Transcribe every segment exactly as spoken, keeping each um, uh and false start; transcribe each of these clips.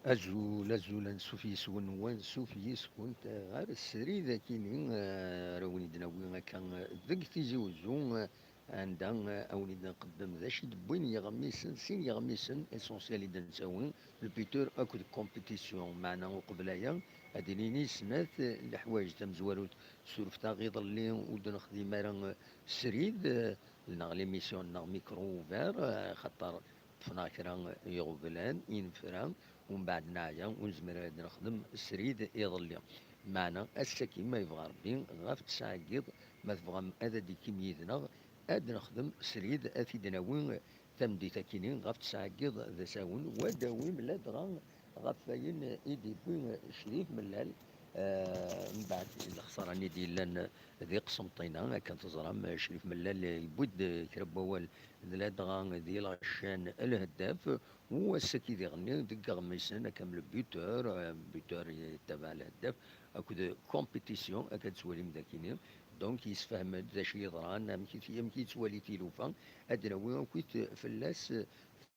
Azul, azul, ansuf yes-wen, wansuf yes-went ɣer srid akini, eh, ara wen-id-nawi akka, eh, deg Tizi Uzzu, eh, anda, eh, a wen-id-nqeddem d acu i d-wwin yeɣmisen, sin yeɣmisen essentiel i d-nettawi, le buteur akked compétition. Meɛna uqbel aya, ad d-nini snat, eh, leḥwayeǧ. Tamezwarut, surfet-aɣ iḍelli ur d-nexdim ara, eh, srid, eh, neɣ l'émission neɣ micro ouvert, eh, xaṭer ṭṭfen-aɣ kra iɣeblan, inefra, umbeɛd neɛya, ur nezmir ara ad nexdem srid iḍelli. Meɛna ass-agi, ma yebɣa Rebbi, ɣef tesɛa n yiḍ, ma tebɣam ad d-tikim yid-neɣ, ad nexdem srid, ad t-id-nawi tameddit akini ɣef tesɛa n yiḍ d asawen, wa d-awim ladɣa ɣef wayen i d-yewwi Crif Mellal, eh, mbeɛd lexsara-nni d-yellan di Qsenṭina. Akken teẓram, Crif Mellal yewwi-d kra n wawal d ladɣa di la chaîne Lheddaf, u ass-agi diɣenni deg iɣmisen, akka am le buteur, eh, buteur yettabaɛ Lheddaf, akked compétition, akka d-tettwalim dakini. Donc, yessefhem-d d acu yeḍran, amek i t-, amek i yettwali tilufa. Ad d-nawi akkit fell-as, eh,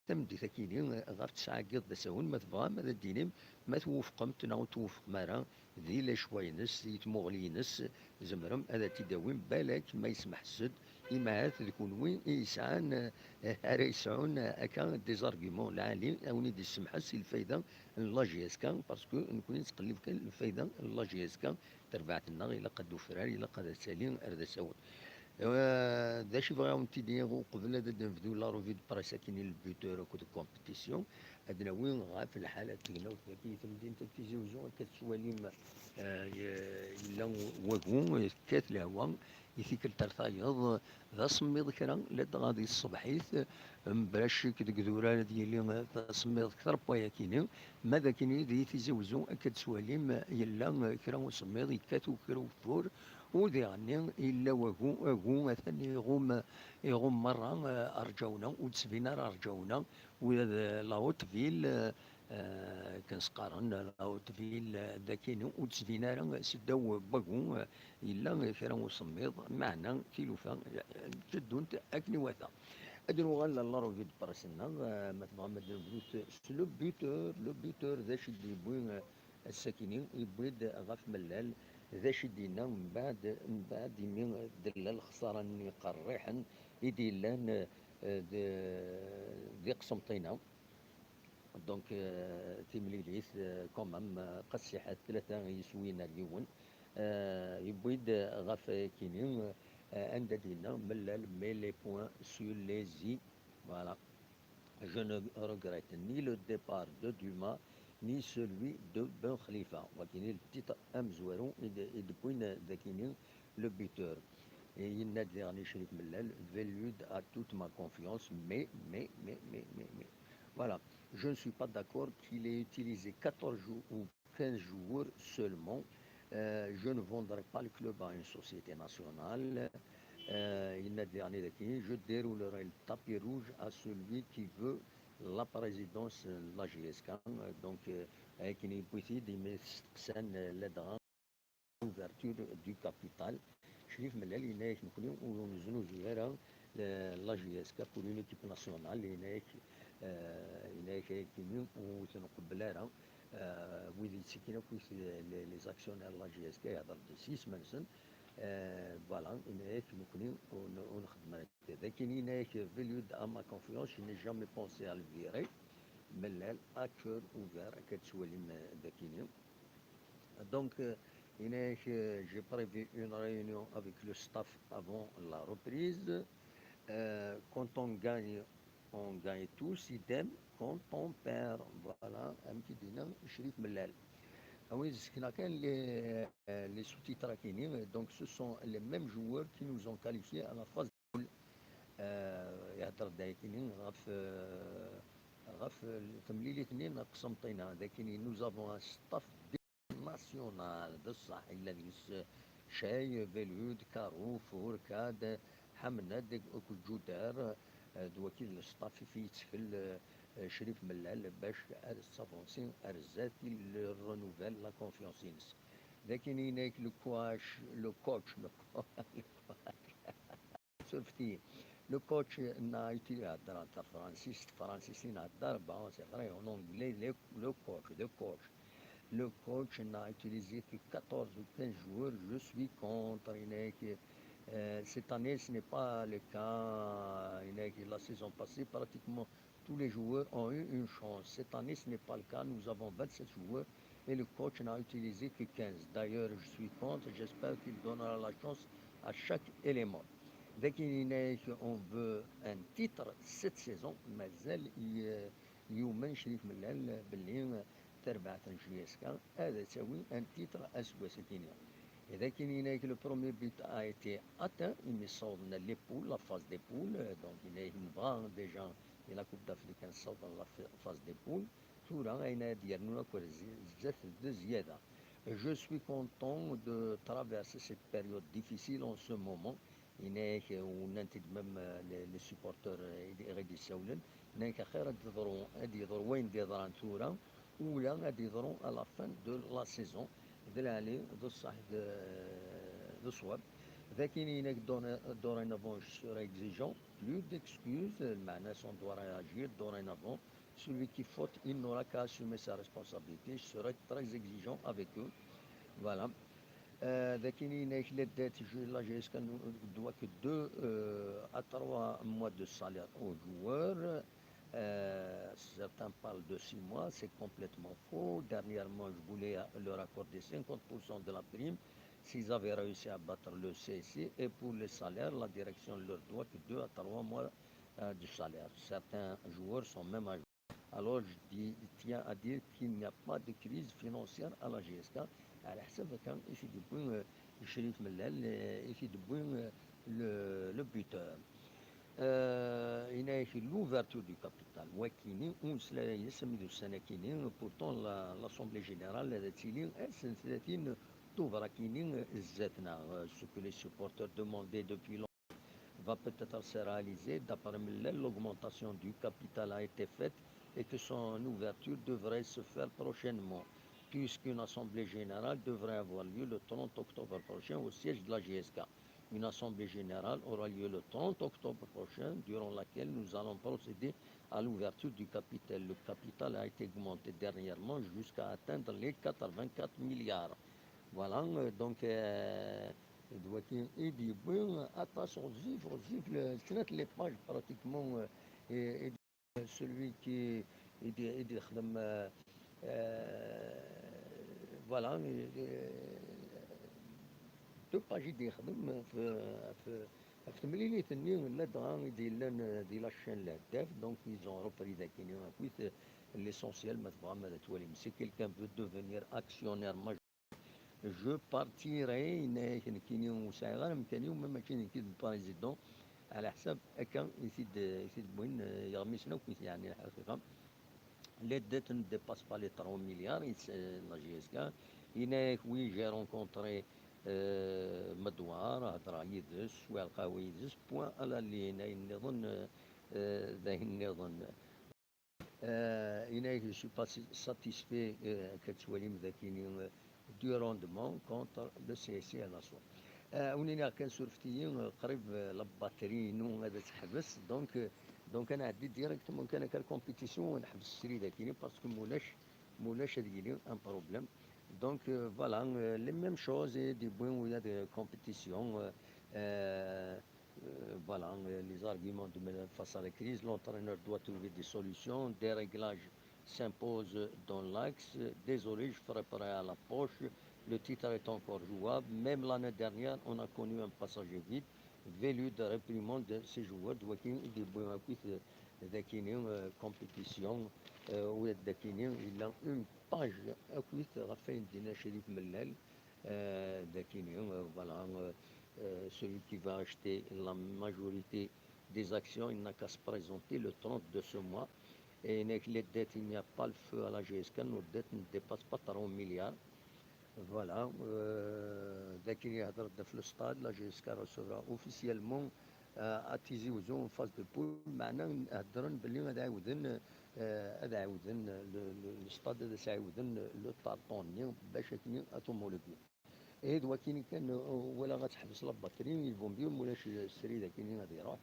tameddit akini, eh, ɣef tesɛa n yiḍ d asawen, ma tebɣam ad d-tinim ma twufqemt neɣ ur twufqem ara di lecwa-ines, di tmuɣli-ines, tzemrem ad t-id-tawim, balak ma yesmeḥs-d, imahat d kunwi i yesɛan, eh, ara yesɛun, eh, akka des arguments lɛali, a wen-id-yessemḥes i lfayda n la J S K, parce que nekni nettqellib kan lfayda n la J S K, tarbaɛt-nneɣ ilaq ad d-tufrar, ilaq ad tali ar d asawen. Eh, d acu i bɣiɣ ad wen-t-id-iniɣ uqbel ad d-nebdu la revue de presse akini le buteur akked compétition, ad d-nawi ɣef lḥala n tegnawt dagi i temdint n Tizi Uzzu, akka tettwalim, eh, ye-, yella wagu, tekkat lehwa, i tikkelt ar tayeḍ, d asemmiḍ kra, ladɣa di tṣebḥit, mebla ccek deg idurar ad yili d asemmiḍ kter n wayakini, ma d akini di Tizi Uzzu akka d-tettwalim yella kra usemmiḍ, yekkat kra ugeffur, u diɣenni yella wagu, agu atan iɣum, iɣum merra, eh, rǧawna, ur d-tbin ara rǧawna, u d la haute ville, eh, akken s-qqaren, la haute ville, eh, d akini ur d-tbin ara seddaw n wagu, eh, yella kra usemmiḍ, meɛna tilufa, eh, tteddunt akken iwata. Ad nuɣal ɣer la revue de presse-nneɣ, eh, ma tebɣam ad nebdut s le buteur, le buteur d acu i d-yewwi, eh, ass-akini, yewwi-d ɣef Mellal d acu i d-yenna mbeɛd, mbeɛd imi d-tella lexsara-nni qerriḥen i d-yellan, eh, d-, di Qsenṭina. Donc, euh, timlilit, euh, quand même, euh, qessiḥet, tlata yiswiyen ar yiwen. Euh, yewwi-d ɣef wayakini, euh, anda d-yenna Mellal, met les points sur les i. Voilà. Je ne regrette ni le départ de Dumas, ni celui de Ben Khalifa. Wakini le titre amezwaru i d-, i d-wwin dakini le buteur. Et yenna-d diɣen Crif Mellal, Velud a toute ma confiance, mais, mais, mais, mais, mais. Voilà. Je ne suis pas d'accord qu'il ait utilisé quatorze jou-, ou quinze joueurs seulement. Euh, je ne vendrai pas le club à une société nationale. Euh, yenna-d diɣen daki, je déroulerai le tapis rouge à celui qui veut la présidence de la J S K. Donc, euh, akken yewwi-t-id imi steqsan, euh, ladɣa l'ouverture du capital. Crif Mellal yenna-yak, nekni ur neznuzu ara, euh, la J S K pour une équipe nationale, yenna-yak, euh, yenna-yak ayakini ur t-nqebbel ara, euh, wid yettekkin akk les, les actionnaires de la J S K, yehder-d s yisem-nsen, euh, voilà, yenna-yak nekni ur n-, ur nxeddem ara. Dakini yenna-yak, Velud a ma confiance, je n'ai jamais pensé à le virer. Mellal a cœur ouvert, akka tettwalim, euh, dakini. Donc, euh, yenna-yak, euh, j'ai prévu une réunion avec le staff avant la reprise. Euh, quand on gagne, on gagne tous, idem quand on perd. Voilà, amek i d-yenna Crif Mellal. A win sekneɣ kan les, euh, les sous-titres akini. Donc, ce sont les mêmes joueurs qui nous ont qualifiés à la phase Euh, ihedder-d ayakini ɣef, euh, ɣef temlilit-nni n Qsenṭina. Dakini, nous avons un staff national, d ṣṣeḥ, yella deg-s Chay, Velud, Karouf, Hurkad, Ḥamnad, akked Ǧudar, euh, d waki d le staff i fi yettkel, euh, Crif Mellal bac ad s'avancer ar zdat, il renouvelle la confiance-ines. Dakini, yenna-yak le coach, le coach, le coach. Surfet-iyi. Le coach n'a utilisé, ah, en français, c'est vrai, en anglais, le, le coach, le coach. Le coach n'a utilisé que quatorze ou quinze joueurs. Je suis contre. Il n'est que, euh, cette année, ce n'est pas le cas. Il n'est que la saison passée, pratiquement tous les joueurs ont eu une chance. Cette année, ce n'est pas le cas. Nous avons vingt-sept joueurs et le coach n'a utilisé que quinze. D'ailleurs, je suis contre. J'espère qu'il donnera la chance à chaque élément. Dès qu'il n'est qu'on veut un titre cette saison, mais elle, il, euh, يومن شريف ملال باللي تربعت الجي اس كا هذا تساوي ان تيتر اسكواسكينيا. اذا كاين هناك le premier but a été atteint, il me semble, les poules, la phase des poules, donc il est déjà la Coupe d'Afrique en sorte la phase des poules. ثورة اين ديالنا كويس زيادة. Je suis content de traverser cette période difficile en ce moment. Yenna-yak, euh, ou même, euh, les, les supporters, euh, i d-, i ɣ-d-yessawlen, yenna-yak axir ad d-yeḍru, ad d-yeḍru wayen d-yeḍran tura, ula ad d-yeḍru à la fin de la saison. D lɛali, d ṣṣeḥ, d, d ṣṣwab. Lakin yenna-yak, dora-, dorénavant, je serai exigeant, plus d'excuses, lmeɛna on doit réagir dorénavant. Celui qui faute, il n'aura qu'à assumer sa responsabilité. Je serai très exigeant avec eux. Voilà. Euh, lakin yenna-yak, les dettes, je, la G S K ne doit que deux, euh, à trois mois de salaire aux joueurs. Euh, certains parlent de six mois, c'est complètement faux. Dernièrement, je voulais leur accorder cinquante pour cent de la prime s'ils avaient réussi à battre le C C. Et pour les salaires, la direction leur doit que deux à trois mois, euh, du salaire. Certains joueurs sont même à Alors, je dis, tiens à dire qu'il n'y a pas de crise financière à la G S K. على حسب هكا اش يدبوين، آه، شريف ملال، آه، اش يدبوين، آه، le, le buteur. آه، هنا شي l'ouverture du capital. وكيني ونسلا يسمي ذو السنة كيني، pourtant la, l'assemblée générale هذا تيلي ألف وثلاثين دوبرا كيني، آه، زاتنا، آه، ce que les supporters demandaient depuis va peut-être se réaliser. D'après Mlal, l'augmentation du capital a été faite et que son ouverture devrait se faire prochainement, puisqu'une assemblée générale devrait avoir lieu le trente octobre prochain au siège de la G S K. Une assemblée générale aura lieu le trente octobre prochain, durant laquelle nous allons procéder à l'ouverture du capital. Le capital a été augmenté dernièrement jusqu'à atteindre les quatre-vingt-quatre milliards. Voilà, euh, donc, euh, d wakin i d-yewwi aṭas ɣezzif, ɣezzif, le, snat les pages pratiquement, euh, et, et celui qui, i d-, i d-ixdem, euh, euh, voilà, i d-, deux pages i d-ixdem f, f, f temlilit-nni, ladɣa i d-yellan, euh, di la chaîne Lehdaff, donc ils ont repris dakini, akkit, euh, l'essentiel, ma tebɣam ad twalim. Si quelqu'un veut devenir actionnaire majeur, Je partirai, yenna-yak nekkini ur sɛiɣ ara amkan-iw, ma mačči d nekk i d le président, ɛla ḥsab akka i t-id, i t-id-wwin, eh, yeɣmisen akk, yeɛni lḥaqiqa. Les dettes ne dépassent pas les trois milliards, eh, la G S K. Yenna-yak, oui, j'ai rencontré, euh, Medwar, hedreɣ yid-s, swiɣ lqahwa yid-s, point à la ligne, ayen nniḍen, eh, eh, d ayen nniḍen. Euh, yenna-yak, je suis pas satisfait, euh, akka tettwalim dakini, euh, du rendement contre le C S C à Nassau. Euh, ur iniɣ kan surfet-iyi, euh, qrib, euh, la batterie-inu ad teḥbes, donc, euh, donc ad nɛeddi directement kan akka la compétition, ad neḥbes srid akini, parce que mulac, mulac ad yili un problème. Donc, euh, voilà, euh, les mêmes choses, et des bons, il y a des compétitions, euh, euh, Euh, voilà, euh, les arguments de Mlal face à la crise. L'entraîneur doit trouver des solutions. Des réglages s'imposent dans l'axe. Désolé, je ferai prêt à la poche. Le titre est encore jouable. Même l'année dernière, on a connu un passage vide. Velud réprimande ses joueurs. D wakin i d-yewwi akkit, euh, dakini, euh, compétition, euh, u dakini, il a une page akkit ɣef wayen d-yenna Crif Mellal. Euh, dakini, euh, voilà, euh, euh, celui qui va acheter la majorité des actions, il n'a qu'à se présenter le trente de ce mois. Et avec les dettes, il n'y a pas le feu à la G S K, nos dettes ne dépassent pas trois milliards. Voilà, euh, dakini yehder-d ɣef le stade, la G S K recevra officiellement, euh, à Tizi Ouzou en phase de poule, meɛna heddren belli ad ɛiwden, euh, ad ɛiwden le, le, le stade, ad as-ɛiwden le tartan-nni bac akken ad t-homologuer. Ihi d wakini kan, euh, wala ad teḥbes la batterie, il vaut mieux mulac srid akini ad iruḥ.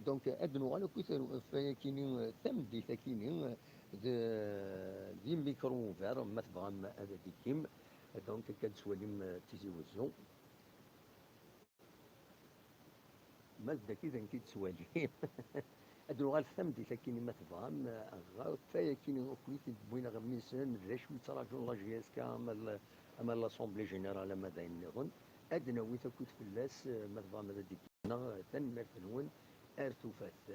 Donc, ad nuɣal akkit ɣef wayakini, tameddit akini, d, d imikru uber, ma tebɣam ad d-ikkim. Donc, akka ad twalim Tizi Wezzu. Ma d daki d nekk i d-tettwalim. Ad nuɣal tameddit akini, ma tebɣam, ɣef wayakini akkit i d-wwin aɣmisen, d acu yettraǧun la J S K, ama l-, ama l'Assemblée Générale, ama d ayen nniḍen. Ad d-nawi takut fell-as, ma tebɣam ad d-ikkim. Tanemmirt-nwen, ar tufat.